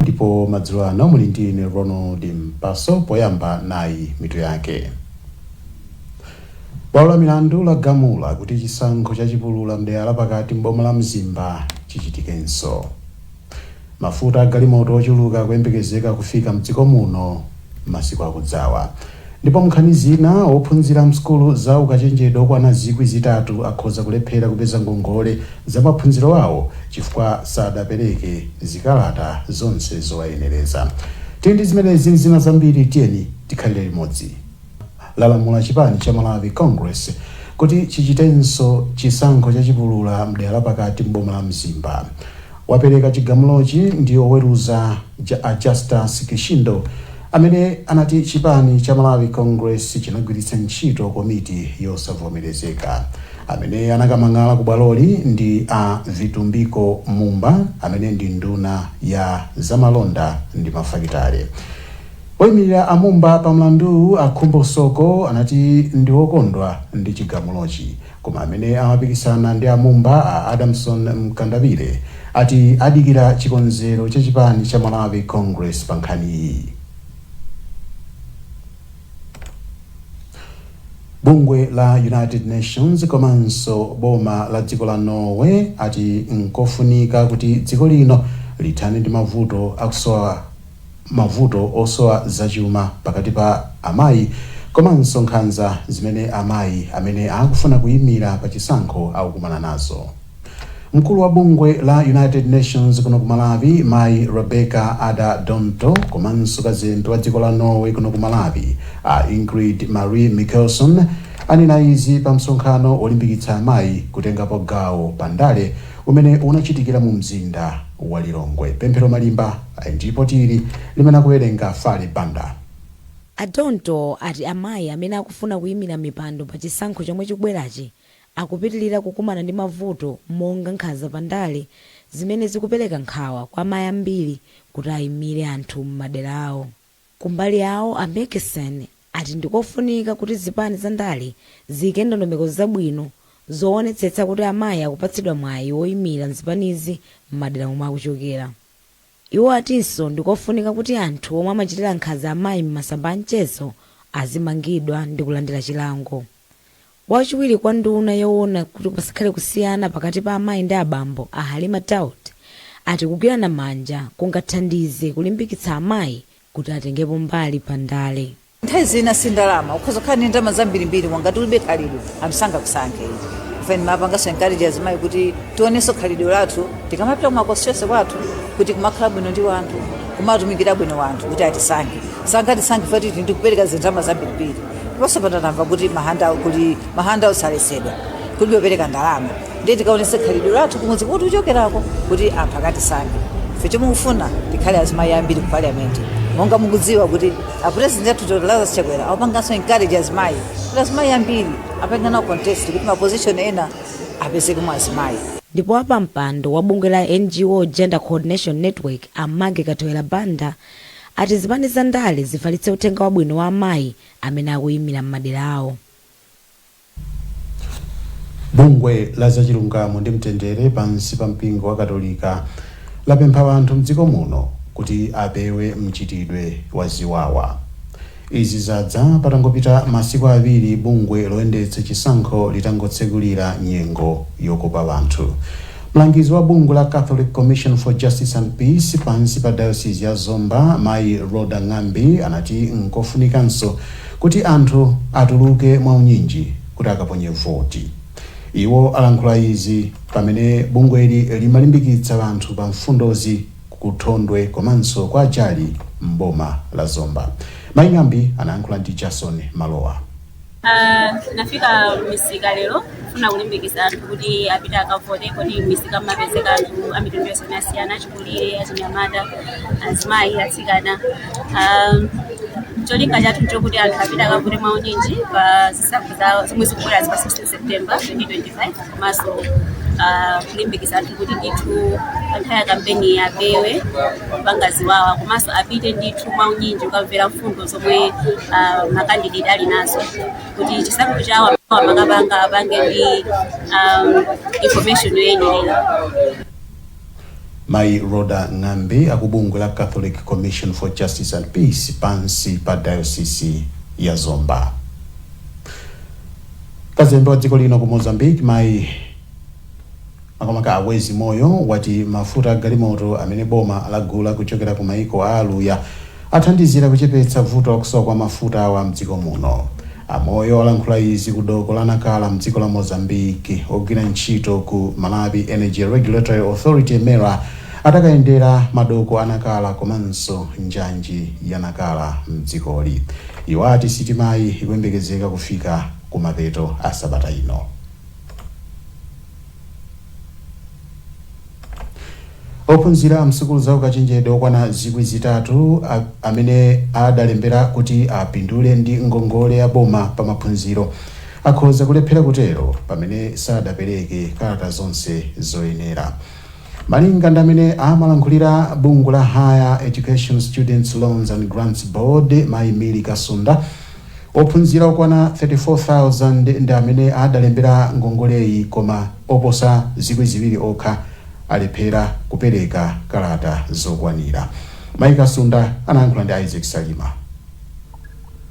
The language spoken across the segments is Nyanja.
Ndipo madzulo ano muli ndi ine, Ronald Mpaso. Poyamba nayi mitu yake. Bwalo la milandu lagamula kuti chisankho chachipulula mdera lapakati mboma la Mzimba chichitikenso. Mafuta agalimoto ochuluka kuyembekezeka kufika mdziko muno masiku akudzawa. Ndipo nkhani zina, ophunzira msukulu za ukachenjedo okwana 3,000 akhoza kulephera kupeza ngongole za maphunziro awo chifukwa sadapereke zikalata zonse zowayenereza. Tili ndi zimenezi, zina zambiri, tiyeni tikhalire limodzi. Lalamula chipani cha Malawi Congress kuti chichitenso chisankho chachipulula mdera lapakati mboma la Mzimba. Wapereka chigamulochi ndi oweruza a Justus Kishindo, amene anati chipani cha Malawi Congress chinagwiritsa ntchito komiti yosavomerezeka. Amene anakamang'ala ku bwaloli ndi a Vitumbiko Mumba, amene ndi nduna ya zamalonda ndi mafakitale. Oyimirira amumba pa mlanduwu, a Khumbo Soko, anati ndi okondwa ndi chigamulochi, koma amene amapikisana ndi amumba, a Adamson Mkandawire, ati adikira chikonzero cha chipani cha Malawi Congress pa nkhaniyi. Bungwe la United Nations komanso boma la dziko la Norway ati nkofunika kuti dziko lino lithane ndi mavuto akusowa, mavuto osowa zachuma pakati pa amayi komanso nkhanza zimene amayi amene akufuna kuyimira pa chisankho akukumana nazo. Mkulu wa bungwe la United Nations kuno ku Malawi, mayi Rebecca Ada Donto, komanso kazembe wa dziko la Norway kuno ku Malawi, a Ingrid Marie Mikkelsen, anena izi pa msonkhano olimbikitsa amayi kutengapo gawo pa ndale umene unachitikira mu mzinda wa Lilongwe. Pemphero Malimba ndipo tili limene akuwerenga Fale Banda. Adonto ati amayi amene akufuna kuyimira mipando pa chisankho chomwe chikubwerachi akupitilira kukumana ndi mavuto monga nkhanza pa ndale, zimene zikupereka nkhawa kwa amayi ambiri kuti ayimire anthu m'madera awo. Kumbali yawo, a Mikkelsen ati ndikofunika kuti zipani za ndale ziyike ndondomeko zabwino zoonetsetsa kuti amayi akupatsidwa mwayi woyimira mzipanizi m'madera momwe akuchokera. Iwo atinso ndikofunika kuti anthu omwe amachitira nkhanza amayi m'masamba a mchezo azimangidwa ndi kulandira chilango. Wachiwiri kwa nduna yoona kuti pasakhale kusiyana pakati pa amayi ndi abambo, a Halima Daud, ati kugwirana manja kungathandize kulimbikitsa amayi kuti atengepo mbali pa ndale. Nthawi zina si ndalama. Ukhoza kukhala ndi ndalama zambirimbiri, wangati ulibe khalidwe, anthu sangakusankhe. Ife ndimapanganso encourage azimayi kuti tionenso khalidwe lathu tikamapita kuma constituency kwathu, kuti kumakhala bwino ndi wanthu, kumatumikira bwino wanthu kuti atisankhe. Sangatisankhe fati ndikupereka zindalama zambirimbiri. Ndiponso pano tamva kuti kuli ma handouts alesedwa, kulibe kupereka ndalama. Ndiye tikaonese khalidwe lathu kumudzi kuti uchokerako kuti anthu akatisankhe. Ife chomwe tikhale azimayi ambiri ku parliament, monga mukudziwa kuti a president athu Dr Lazarus Chakwera apanganso encourage azimayi kuti azimayi ambiri apange nawo contest, kuti ma position ena apezeke mwa azimayi. Ndipo apampando wa bungwe la NGO Gender Coordination Network, a Maggie Kathewera Banda, ati zipani za ndale zifalitse uthenga wabwino wa amayi amene akuyimira m'madera awo. Bungwe la zachilungamo ndi mtendere pansi pa mpingo wa Katolika lapempha anthu mdziko muno kuti apewe mchitidwe wa ziwawa. Izi zadza patangopita masiku 2 bungwe loyendetsa chisankho litangotsekulira nyengo yokopa anthu. Mlangizi wa bungwe la Catholic Commission for Justice and Peace pansi pa Diocese ya Zomba, mayi Rhoda Ng'ambi, anati nkofunikanso kuti anthu atuluke mwaunyinji kuti akaponye voti. Iwo alankhula izi pamene bungweli limalimbikitsa anthu pa mfundozi kuthondwe komanso kwa Ajali mboma la Zomba. Mayi Ng'ambi anayankhula ndi Jason Malowa. Nafika misika lero kufuna kulimbikitsa anthu kuti apite akavote, kuti misika mmapezeka anthu a mitundu yosiyanasiyana, achikulire, achinyamata, azimayi, atsikana. Cholinga chathu nchokuti anthu apite akavote mwaunyinji pa zisankho zomwe zikubwera pa 16 September 2025, komanso kulimbikitsa anthu kuti ndithu pa nthawi ya kampeni apewe kupanga ziwawa, komanso apite ndithu mwaunyinji kukamvera mfundo zomwe ma candidate ali nazo kuti chisankho chawo. Amakapanga apange ndi information yoyenerera. Mayi Rhoda Ng'ambi akubungwe la Catholic Commission for Justice and Peace pansi pa Diocese ya Zomba. Kazembe wa dziko lino ku Mozambique, mayi makamaka Awezi Moyo, wati mafuta a galimoto amene boma lagula kuchokera ku maiko a Aluya athandizira kuchepetsa vuto lakusowa kwa mafuta awa mdziko muno. Amoyo alankhula izi ku doko la Nakala mdziko la Mozambique ogwira ntchito ku Malawi Energy Regulatory Authority, MERA, atakayendera madoko a Nakala komanso njanji ya Nakala mdzikoli. Iwo ati sitimayi ikuyembekezeka kufika kumapeto a sabata ino. Ophunzira msukulu za ukachenjede okwana 3,000 amene adalembera kuti apindule ndi ngongole ya boma pa maphunziro akhoza kulephera kutero pamene sadapereke kalata zonse zoyenera. Malinga ndi amene amalankhulira bungwe la Higher Education Students Loans and Grants Board, mayi Mili Kasunda, ophunzira okwana 34,000 ndi amene adalembera ngongoleyi, koma oposa 2,000 okha alephera kupereka kalata zokwanira. Mayi Kasunda anayankhula ndi Isaac Salima.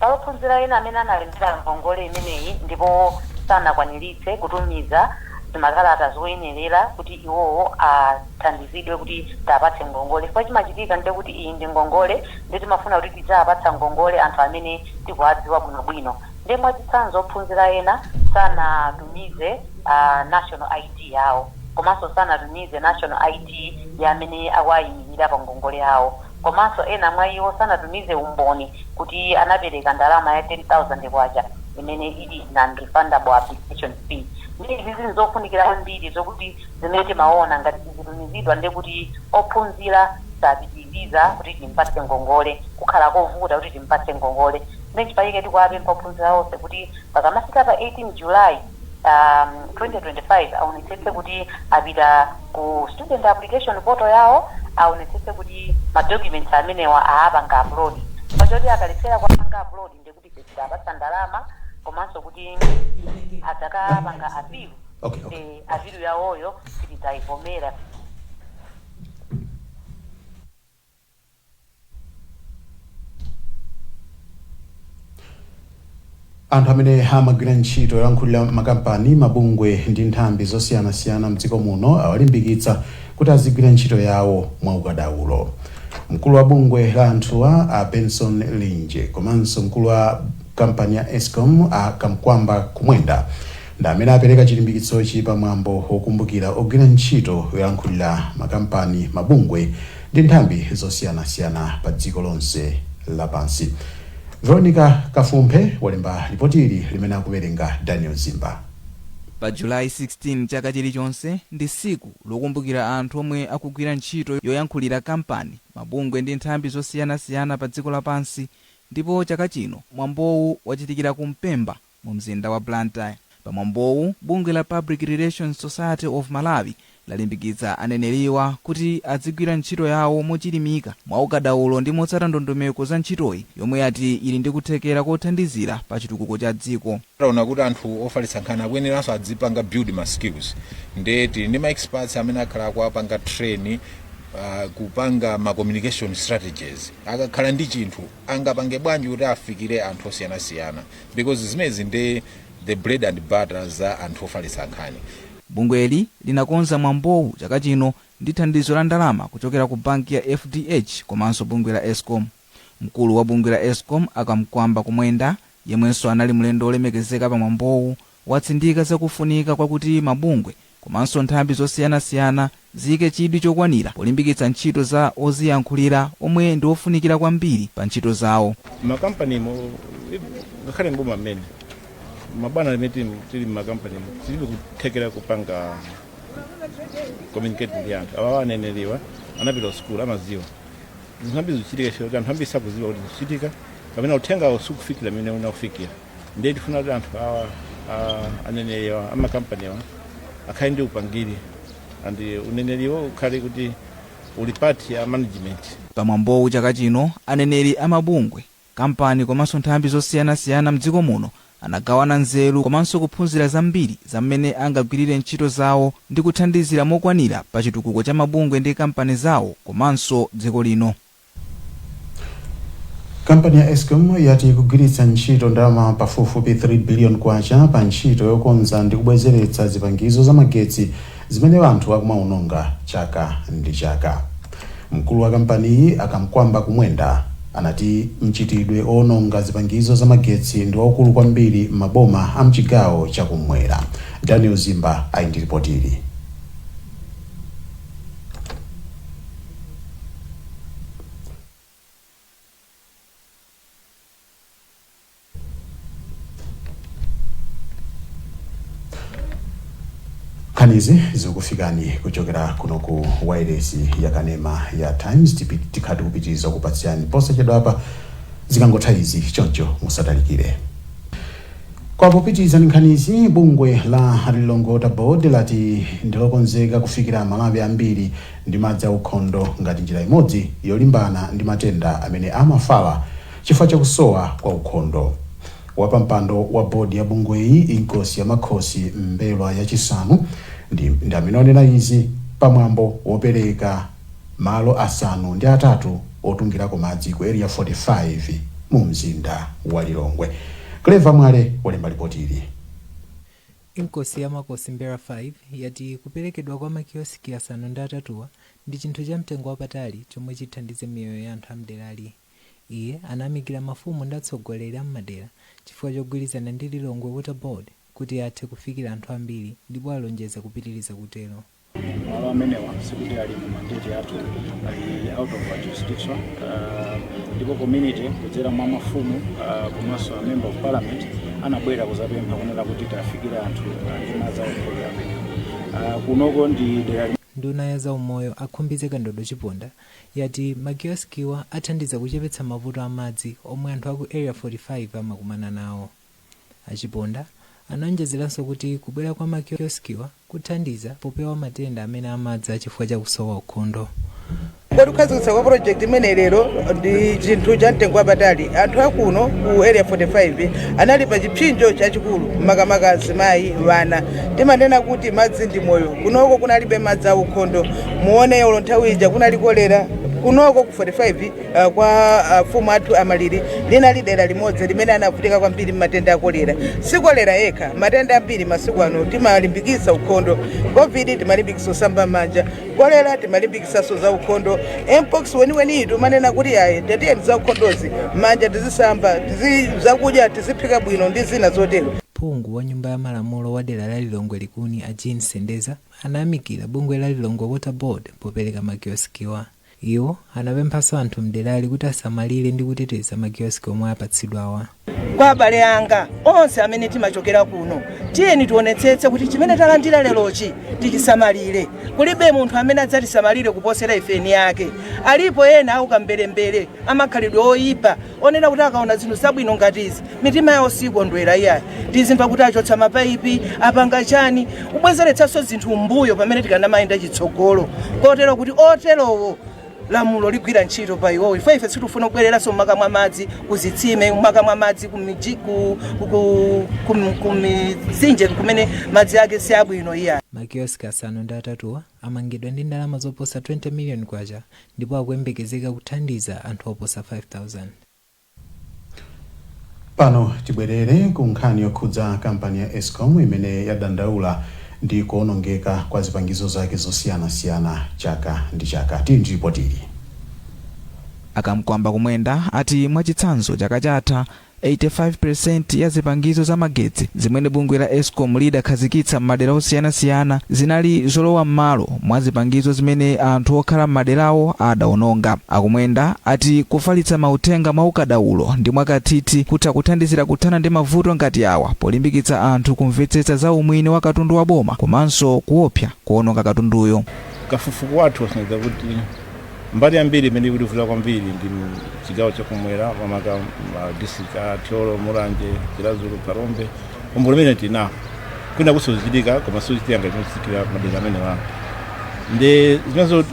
Ophunzira ena amene analembera ngongole imeneyi ndipo sanakwaniritse kutumiza zimakalata zoyenerera kuti iwowo athandizidwe kuti tapatse ngongole, chifukwa chimachitika ndiye kuti iyi ndi ngongole, ndi timafuna kuti tidzapatsa ngongole anthu amene tikuwadziwa bwinobwino. Ndiye mwachitsanzo, ophunzira ena sanatumize national ID yawo, komanso sanatumize national ID ya amene akuwayimirira pa ngongole yawo, komanso ena mwa iwo sanatumize umboni kuti anapereka ndalama ya 10,000 kwacha imene ili non-refundable application fee. Ndi izi zinthu zofunikira kwambiri zokuti zimene timaona ngati zizitumizidwa, ndi kuti ophunzira sapitiriza kuti timpatse ngongole, kukhala kovuta kuti timpatse ngongole. Ndi chifukwa tikuwapempha ophunzira onse kuti pakamafika pa 18 July 2025 aonetsetse kuti apita ku student application portal yawo, aonetsetse kuti ma documents amenewa aapanga upload, pachoti akalephera kuapanga upload ndikuti sitapatsa ndalama, komanso kuti adzakapanga appeal, appeal yawoyo sitidzayivomera. Anthu amene amagwira ntchito yolankhulira makampani, mabungwe ndi nthambi zosiyanasiyana mdziko muno awalimbikitsa kuti azigwira ntchito yawo mwaukadaulo. Mkulu wa bungwe la anthuwa, a Benson Linje, komanso mkulu wa kampani ya ESCOM, a Kamkwamba Kumwenda, ndi amene apereka chilimbikitsochi pamwambo wokumbukira ogwira ntchito yolankhulira makampani, mabungwe ndi nthambi zosiyanasiyana pa dziko lonse lapansi. Veronica Kafumphe walemba ripoti ili limene akuwerenga Daniel Zimba. Pa Julayi 16 chaka chilichonse ndi tsiku lokumbukira anthu omwe akugwira ntchito yoyankhulira kampani, mabungwe ndi nthambi zosiyanasiyana pa dziko lapansi, ndipo chaka chino mwambowu wachitikira ku Mpemba mu mzinda wa Blantyre. Pamwambowu, bungwe la Public Relations Society of Malawi lalimbikitsa aneneriwa kuti adzigwira ntchito yawo mochilimika, mwaukadaulo ndi motsata ndondomeko za ntchitoyi, yomwe ati ili ndi kuthekera kothandizira pa chitukuko cha dziko. Taona kuti anthu ofalitsa nkhani akuyeneranso adzipanga build ma skills, nde tili ndi ma experts amene akhala akuapanga train kupanga ma communication strategies. Akakhala ndi chinthu, angapange bwanji kuti afikire anthu osiyanasiyana, because zimenezi ndi the bread and butter za anthu ofalitsa nkhani. Bungweli linakonza mwambowu chaka chino ndi thandizo la ndalama kuchokera ku banki ya FDH komanso bungwe la ESCOM. Mkulu wa bungwe la ESCOM, Akamkwamba Kumwenda, yemwenso anali mlendo olemekezeka pamwambowu, watsindika zakufunika kwakuti mabungwe komanso nthambi zosiyanasiyana ziyike chidwi chokwanira polimbikitsa ntchito za oziyankhulira omwe ndi ofunikira kwambiri pa ntchito zawo. Makampanimo, ngakhale mboma mmene mabwana amene tili mmakampanimo, tilibe kuthekera kupanga communicate ndi anthu awawa. Aneneriwa anapita ku sukulu, amaziwa zinthu ambiri zikuchitika ife kuti anthu ambiri sakuziwa kuti zikuchitika kapena uthengawo sikufikira mmene unakufikira. Ndiye tifuna kuti anthu awa, aneneriwa amakampaniwa, akhale ndi upangiri and uneneriwo ukhale kuti uli part ya management. Pamwambowu chaka chino, aneneri amabungwe Kampani komanso nthambi zosiyanasiyana mdziko muno anagawana nzeru komanso kuphunzira zambiri zam'mene angagwirire ntchito zawo ndi kuthandizira mokwanira pa chitukuko cha mabungwe ndi kampani zawo komanso dziko lino. Kampani ya Escom yati ikugwiritsa ntchito ndalama pafupifupi 3 billion kwacha pa ntchito yokonza ndi kubwezeretsa zipangizo za magetsi zimene anthu akumaononga chaka ndi chaka. Mkulu wa kampaniyi, Akamkwamba Kumwenda, anati mchitidwe owononga zipangizo za magetsi ndi waukulu kwambiri m'maboma a mchigawo chakumwera. Daniel Zimba ali ndi ripoti ili. Nkhanizi zikufikani kuchokera kuno ku wailesi yakanema ya Times. Tikhati kupitiriza kupatsirani posachedwapa zikangotha izi, choncho musatalikire. Kwapopitiriza nkhanizi, bungwe la Lilongwe Water Board lati ndilokonzeka kufikira Malawi ambiri ndi madzi aukhondo ngati njira imodzi yolimbana ndi matenda amene amafala chifukwa chakusowa kwa ukhondo. Wapampando wa bodi ya bungweyi, Inkosi ya Makhosi Mbelwa Yachisanu, ndi amene onena izi pamwambo wopereka malo 8 otungirako madzi ku Area 45 mu mzinda wa Lilongwe. Clever Mwale walemba ripoti ili. Inkosi ya Makosi Mbelwa 5 yati kuperekedwa kwa makiyosiki 8 ndi chinthu cha mtengo wapatali chomwe chithandize miyoyo ya anthu amderali. Iye anayamikira mafumu ndi atsogoleri am'madera chifukwa chogwirizana ndi Lilongwe Water Board kuti athe kufikira anthu ambiri, ndipo alonjeza kupitiriza kutero. Malo amenewa sikuti ali mu mandate athu, ali out of our jurisdiction, ndipo community kudzera mwa mafumu komanso a member of parliament anabwera kuzapempha kunena kuti tafikire anthu ndi madzi aukhondo amenewa. Kunoko ndi dera. Nduna ya zaumoyo, a Khumbize Kandodo Chiponda, yati makioskiwa athandiza kuchepetsa mavuto amadzi omwe anthu aku Area 45 amakumana nawo. Achiponda anaonjezeranso kuti kubwera kwa makioskiwa kuthandiza popewa matenda amene amadza chifukwa chakusowa ukhondo. Kodi kukhazikitsa kwa project imene lero ndi chinthu cha mtengo wapatali. Anthu akuno ku Area 45 anali pa chipsinjo chachikulu, makamaka azimayi, vana. Timanena kuti madzi ndi moyo. Kunoko kunalibe madzi aukhondo. Muone ulo nthawi ija kunali kolera kunoko ku 45, kwa mfumu athu amaliri, linali dera limodzi limene anavutika kwambiri matenda a kolera. Si kolera yekha, matenda ambiri masiku ano timalimbikitsa ukhondo. COVID timalimbikitsa kusamba manja, kolera timalimbikisanso za ukhondo, mpox weniweni timanena kuti ayi, tatiyeni za ukhondozi, manja tizisamba, zakudya tiziphika bwino ndi zina zotero. Phungu wa nyumba ya malamulo wa dera la Lilongwe Likuni, a Jean Sendeza, anayamikira bungwe la Lilongwe Water Board popereka makioskiwa. Iwo anapemphanso anthu mderali kuti asamalire ndi kuteteza makioski omwe apatsidwawa. Kwa abale anga onse amene timachokera kuno, tiyeni tionetsetse kuti chimene talandira lerochi tichisamalire. Kulibe munthu amene adzatisamalire kuposera ifeni yake. Alipo ena aukamberembere, amakhalidwe oyipa, onena kuti akaona zinthu zabwino ngati izi mitima yawo sikondwera iyayi. Tizimva kuti achotsa mapaipi, apanga chani, kubwezeretsanso zinthu mbuyo pamene tikanamayenda chitsogolo, kotero kuti oterowo lamulo ligwira ntchito pa iwowo. Ife sitifuna kubwereranso mumaka mwa madzi kuzitsime, mumaka mwa madzi ku mitsinje kumene madzi ake si abwino iya. Makioski 8 amangidwa ndi ndalama zoposa 20 million kwacha ndipo akuyembekezeka kuthandiza anthu oposa 5000. Pano tibwerere ku nkhani yokhudza kampani ya Escom imene yadandaula ndi kuonongeka kwa zipangizo zake zosiyanasiyana chaka ndi chaka. Tili ndi ripoti ili. Akamkwamba Kumwenda ati mwachitsanzo chaka chatha 85% ya zipangizo za magetsi zimene bungwe la Escom lidakhazikitsa m'madera osiyanasiyana zinali zolowa m'malo mwa zipangizo zimene anthu okhala m'maderawo adawononga. Akumwenda ati kufalitsa mauthenga mwaukadaulo ndi mwakathithi kutha kuthandizira kuthana ndi mavuto ngati awa, polimbikitsa anthu kumvetsetsa za umwini wa katundu wa boma komanso kuopsa kuononga katunduyo. Kafukufuku wathu wasonyeza kuti mbali yambiri imene ikutivuta kwambiri ndi chigawo chakumwera, makamaka ma district a Thyolo, Mulanje, Chiradzulu, Phalombe. Umboni umene tinawo, kwina kusozichitika koma sizichitika ngati zinochitikira madera amene wano. Ndi zimenezo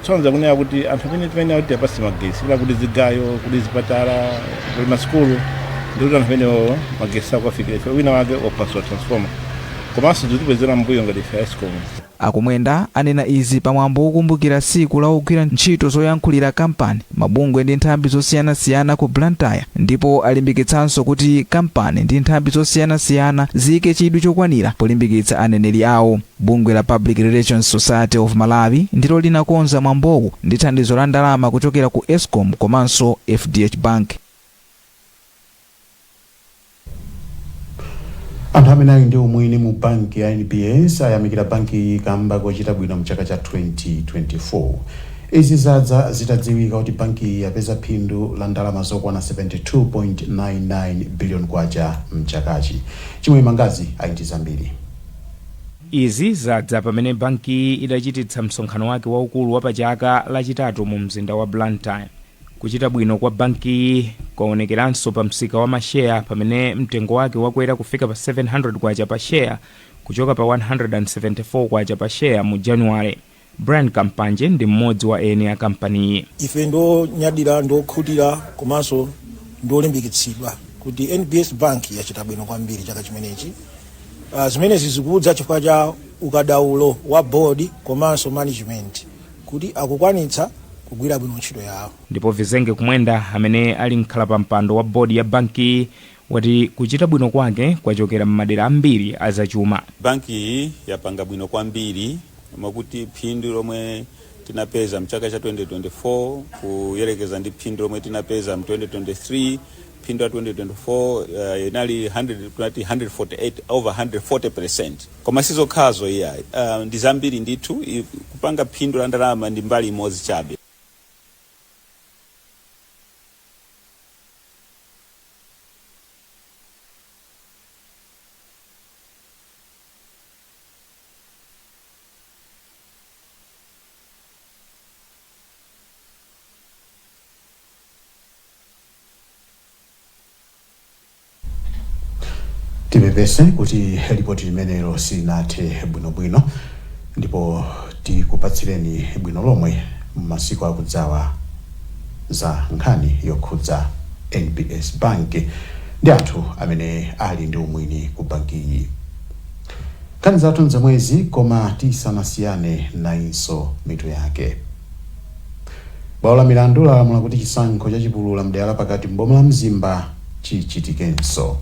tsonza kunena kuti anthu amene timene kuti apase magesi ila kuti zigayo, kuti zipatala, kuti masukulu, ndikuti anthu amenewo magesi akuwafikira ife wina wake opasula transformer, komanso zitibwezera mbuyo ngati ife ESCOM. Akumwenda anena izi pamwambo wokumbukira tsiku la ogwira ntchito zoyankhulira kampani, mabungwe ndi nthambi zosiyanasiyana ku Blantyre, ndipo alimbikitsanso kuti kampani ndi nthambi zosiyanasiyana ziyike chidwi chokwanira polimbikitsa aneneri awo. Bungwe la Public Relations Society of Malawi ndilo linakonza mwambowu ndi thandizo la ndalama kuchokera ku ESCOM komanso FDH Bank. Anthu amene ali ndi umwini mu banki ya NBS ayamikira banki iyi kamba kochita bwino mchaka cha 2024. Izi zadza zitadziwika kuti banki iyi yapeza phindu la ndalama zokwana 72.99 billion kwacha mchakachi. Chimwe Mangazi ali ndi zambiri. Izi zadza pamene bankiyi idachititsa msonkhano wake waukulu wa pachaka Lachitatu mu mzinda wa Blantyre. Kuchita bwino kwa bankiyi kwaonekeranso pa msika wa masheya, pamene mtengo wake wakwera kufika pa 700 kwacha pa sheya kuchoka pa 174 kwacha pa sheya mu Januwale. Brian Kampanje ndi mmodzi wa eni a kampaniyi. Ife ndonyadira, ndokhutira komanso ndolimbikitsidwa kuti NBS Bank yachita bwino kwambiri chaka chimenechi. Zimenezi zikudza chifukwa cha ukadaulo wa board komanso management kuti akukwanitsa kugwira bwino ntchito yawo. Ndipo Vizenge Kumwenda, amene ali mkhalapampando wa bodi ya bankiyi, wati kuchita bwino kwake kwachokera m'madera ambiri azachuma. Banki iyi yapanga bwino kwambiri, mwakuti phindu lomwe tinapeza mchaka cha 2024 kuyerekeza ndi phindu lomwe tinapeza mu 2023, phindu la 2024 inali 100, tunati 148, over 140%. Koma sizokhazo iyayi, ndi zambiri ndithu. Kupanga phindu la ndalama ndi mbali imodzi chabe. Tipepese kuti ripoti limenelo silinathe bwinobwino, ndipo tikupatsireni bwino lomwe m'masiku akudzawa za nkhani yokhudza NBS Bank ndi anthu amene ali ndi umwini ku bankiyi. Nkhani zathu nzomwezi, koma tisanasiyane nayinso mitu yake. Bwalo la milandu lalamula kuti chisankho chachipulula mdera lapakati mboma la Mzimba chichitikenso.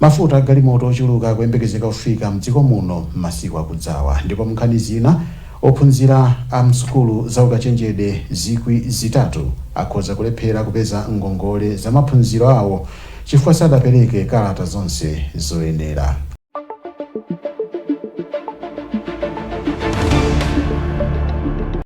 Mafuta agalimoto ochuluka akuyembekezeka kufika mdziko muno m'masiku akudzawa. Ndipo nkhani zina, ophunzira a msukulu za ukachenjede 3,000 akhoza kulephera kupeza ngongole za maphunziro awo chifukwa sadapereke kalata zonse zoyenera.